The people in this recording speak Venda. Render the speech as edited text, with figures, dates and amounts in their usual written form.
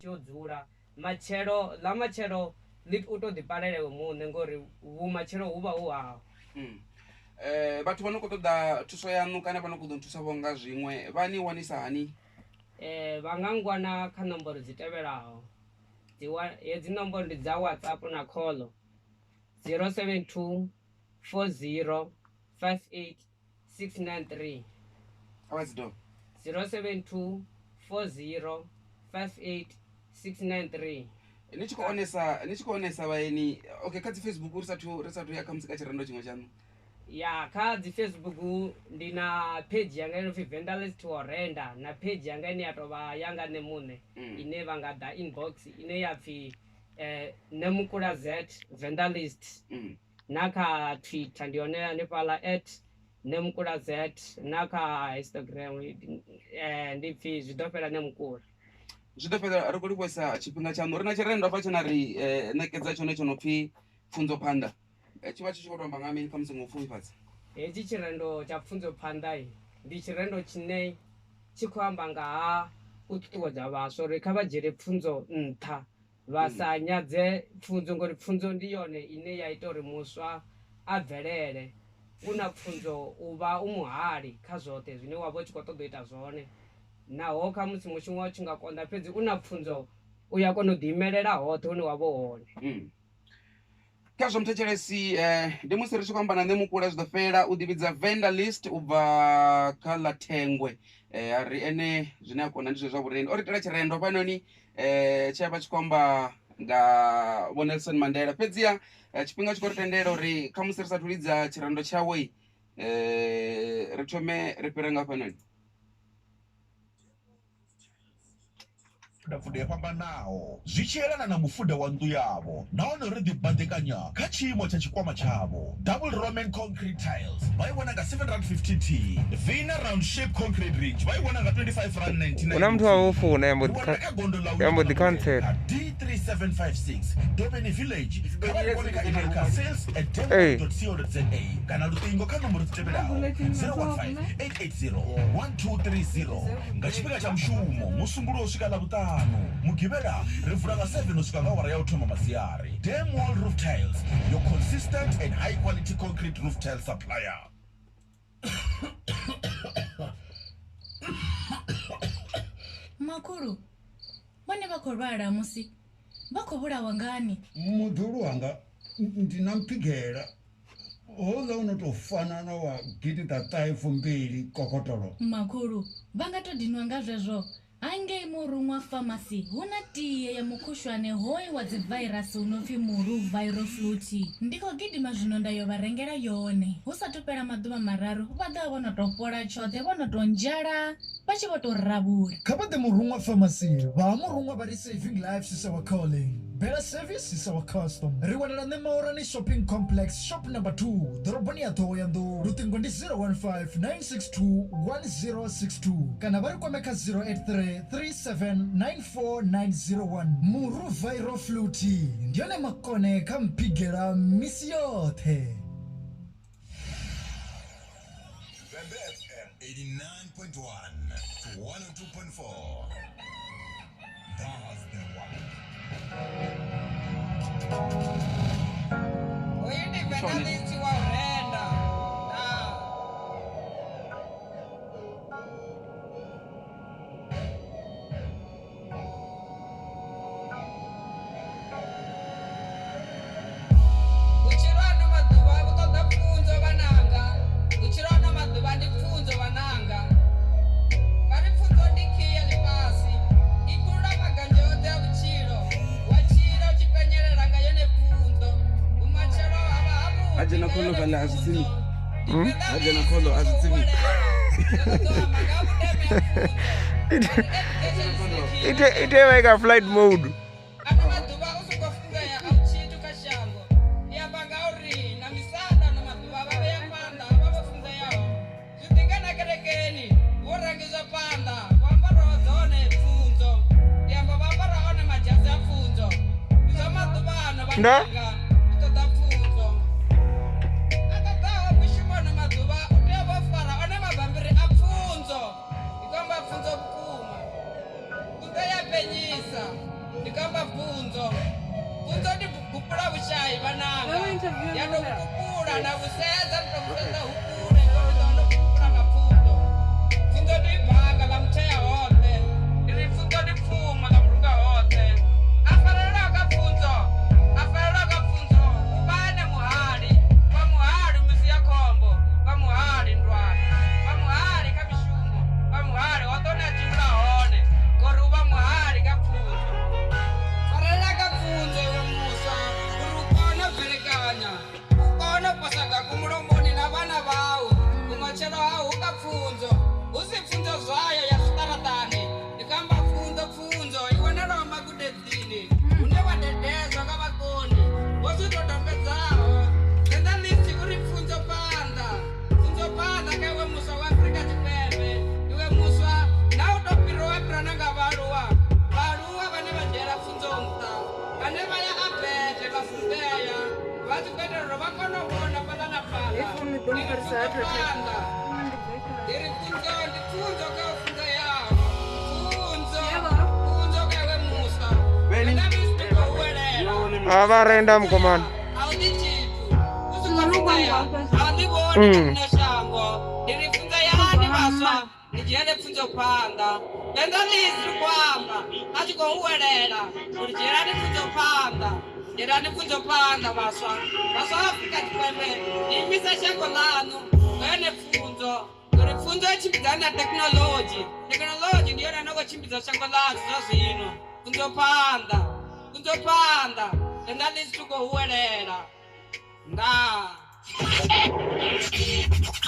tea u dzula matshelo ḽa matshelo ḽi u to ḓi palela iwe muṋe ngori vhumatshelo hu vha hu hau. Vhathu vha no khou ṱoḓa thuso yaṋu kana vha no khou ḓo thusa vho nga zwiṅwe vha ni wanisa hani? Vha nga ngwana kha nomboro dzi tevhelaho dzi hedzi nomboro ndi dza WhatsApp na call 072 40 58 693. A vha dzi dovhe. 072 40 58 693. Ni tshi khou onesa ni tshi khou onesa vhaeni okay kha dzi Facebook ri sathu ri sathu ya kha musi kha tshirendo tshiṅwe tshaṋu. Ya kha dzi Facebook ndi na page yanga ino pfi Vandalist wa Renda na page yanga ine ya tovha yanga nṋe muṋe ine vha nga ḓa inbox ine ya pfi Nemukula Z Vandalist. Na kha Twitter ndi hone hanefhaḽa at Nemukula Z na kha Instagram ndi pfi zwi ḓo fhela Nemukula. Zwi ḓo fhela ri khou livhuwesa tshifhinga tshaṋu ri na tshirendo hafha tshe na ri ṋekedza tshone tsho no pfi pfunzo phanḓa tshi vha tshi tshi khou to amba nga mini khamusi nga u pfufhifhadza. Hetshi tshirendo tsha pfunzo phanḓa ndi tshirendo tshine tshi khou amba nga ha u ṱuṱuwedza vhaswa uri kha vha dzhiele pfunzo nṱha vha sa nyadze pfunzo ngori pfunzo ndi yone ine ya ita uri muswa a bvelele. U na pfunzo u vha u muhali kha zwoṱhe zwine wa vha u tshi khou ṱoḓa u ita zwone naho khamusi mushumo wa u tshi nga konḓa fhedzi u na pfunzo u ya kona u ḓi imelela hoṱhe hune wa vha u hone. Khazwo muthetshelesi ndi musi ri tshi khou amba na nṋe mukula zwi ḓo fhela u ḓivhidza vendor list u bva kha ḽa Thengwe a ri ene zwine a kona ndi zwezwi zwa vhurendi o ri itela tshirendo hafhanoni tshe a vha tshi khou amba nga vho Nelson Mandela fhedziha tshifhinga tshi khou ri tendela uri khamusi ri sathu lidza tshirendo tshawe ri thome ri fhire nga hafhanoni. Mifudafudi yo fhambanaho zwi tshi elana na mufuda wa nnḓu yavho nahone ri ḓibaḓekanya kha tshiimo tsha tshikwama tshavho. Double Roman Concrete Tiles vha i wana nga R750 nthihi, Vina Round Shape Concrete Ridge vha i wana nga R25.99 Hu na muthu wa vha o nthihi. founa ya mbo Ri ḓi wanala kha gondo ḽa u ya mbo livha ḓi khantsela. kha D3756 Dobeni Village. Kha vha ri kwame kha email kha Ee. sales@demwall.co.za kana luṱingo kha nomboro dzi tevhelaho 015 880 1230 nga tshifhinga tsha mushumo Musumbuluwo u swika Ḽavhuṱanu. Mugivhela ri vula nga 7 u swika nga awara ya u thoma masiari. Dam Wall Roof Tiles, your consistent and high quality concrete roof tile supplier. Makhulu, vhone vha khou lwala musi vha khou vhulawa ngani? Muḓulu wanga ndi na mphigela houḽa u no tou fana na wa gidiḓaṱahe fumbili kokotolo. Makhulu, vha nga tou dinwa nga zwezwo? Hangei Muruṅwa Pharmacy hu na tie ya mukhushwane hoyu wa dzivairasi u no pfi Muru Viroflu Tea. Ndi khou gidima zwino nda yo vha rengela yone. Hu sa athu fhela maḓuvha mararu vha ḓo vha vho no tou fhola tshoṱhe vho no tou nzhala vha tshi vho tou rabula. Kha vha ḓe Muruṅwa Pharmacy. Vha ha Muruṅwa vha ri Saving lives is our calling, better service is our custom. Ri wanala Ṋemaorani Shopping Complex, shop number 2, ḓoroboni ya Ṱhohoyanḓou. Luṱingo ndi 015 962 1062 kana vha ri kwame kha 083 3794 901. Muru Viro Flu Tea ndi yone makone kha mphigela misi yoṱhe. Vhembe FM 89.1 to 102.4. That's the one. Hoyu ndi Venalisi wa u renda. Ndaa. Vhutshilo ano maḓuvha vhu ṱoḓa pfunzo vhananga. Vhutshilo ano maḓuvha ndi pfunzo vhananga. Vha ri pfunzo ndi khii ya ḽifhasi. I kulula maganzhe oṱhe a vhutshilo. Wa tshila u tshi penyelela nga yone pfunzo. Vhumatshelo ha vha Ha havhuḓi dzhena nga kholo yone fhaḽa a zwi pfunzo. tsimi. Ndi Ha dzhena kholo a zwi tsimi. Ite ite vha i kha flight mode. Ano maḓuvha u sokou funzea a u tshithu kha shango. Ndi amba ngauri na misanda ano maḓuvha vha vhea phanḓa vha vho funzeaho. Zwi ḓi nga na kerekeni vho rangiswa phanḓa vho ambaraho dzone pfunzo. Ndi amba vho ambara one madzhasi a pfunzo. Ndi zwa maḓuvha ano Nda? vhananga u ṱoḓa pfunzo. A ṱoḓaho mushumo ano maḓuvha u tea u vha o fara one mabambiri a pfunzo. Ndi khou amba pfunzo vhukuma. Pfunzo ya penyisa. Ndi kamba pfunzo. Pfunzo ndi kupula vhushayi vhananga. Ya to kupula na vhusedza ndi to vhusedza hukule ngori ndo ndo kupula nga pfunzo. Pfunzo ndi banga ḽa muthea hoṱhe. Ndi ri pfunzo ndi pfumo ḽa vhulunga hoṱhe. A farelwa ka pfunzo, a farelwa ka pfunzo u vha ene muhali, wa muhali misi ya khombo, wa muhali ndwani, wa muhali kha mishumo, wa muhali hoṱhe hune a tshimbila hone ngori u vha muhali kha pfunzo. Farelela ka pfunzo iwe muswa uri u kone u bvelekanya, u kone u posa gaku mulomoni na vhana vhau, vhumatshelo hau hu ka pfunzo, hu si pfunzo zwayo ya zwiṱaraṱani. Ndi kamba pfunzo, pfunzo i wanalaho magudedzini hune wa dededzwa nga vhakoni vho zwi dodombedzaho. Journalist uri pfunzo phanḓa, pfunzo phanḓa kha iwe muswa wa Afrika Tshipembe, iwe muswa na u tou fhiriwa wa fhira na nga vhaaluwa, vhaaluwa vhane vha dzhiela pfunzo nṱha, vhane vha ya abete vha funzea, vha tshi khou itela uri vha kone u vhona fhaḽa na fhaḽa. Ndi ri pfunzo phanḓa, ndi ri pfunzo ndi pfunzo kha u funzeaho, pfunzo, pfunzo kha iwe muswa. Beni. Journalist ndi khou huwelela. A vha renda mukomana. A u ḓi tshithu, u songo funzea, a u ḓi vhoni kha ḽino shango. Ndi ri funza yani vhaswa, ni dzhiele pfunzo phanḓa. Journalist ri khou amba a tshi khou huwelela uri dzhielani pfunzo phanḓa, dzhielani pfunzo phanḓa vhaswa. Vhaswa vha Afrika Tshipembe, ni imise shango ḽaṋu nga yone pfunzo, ngori pfunzo i tshimbidzana na thekinoḽodzhi. Thekinoḽodzhi ndi yone ino khou tshimbidza shango ḽashu zwa zwino. Pfunzo phanḓa, pfunzo phanḓa. Journalist u khou huwelela. Ndaa.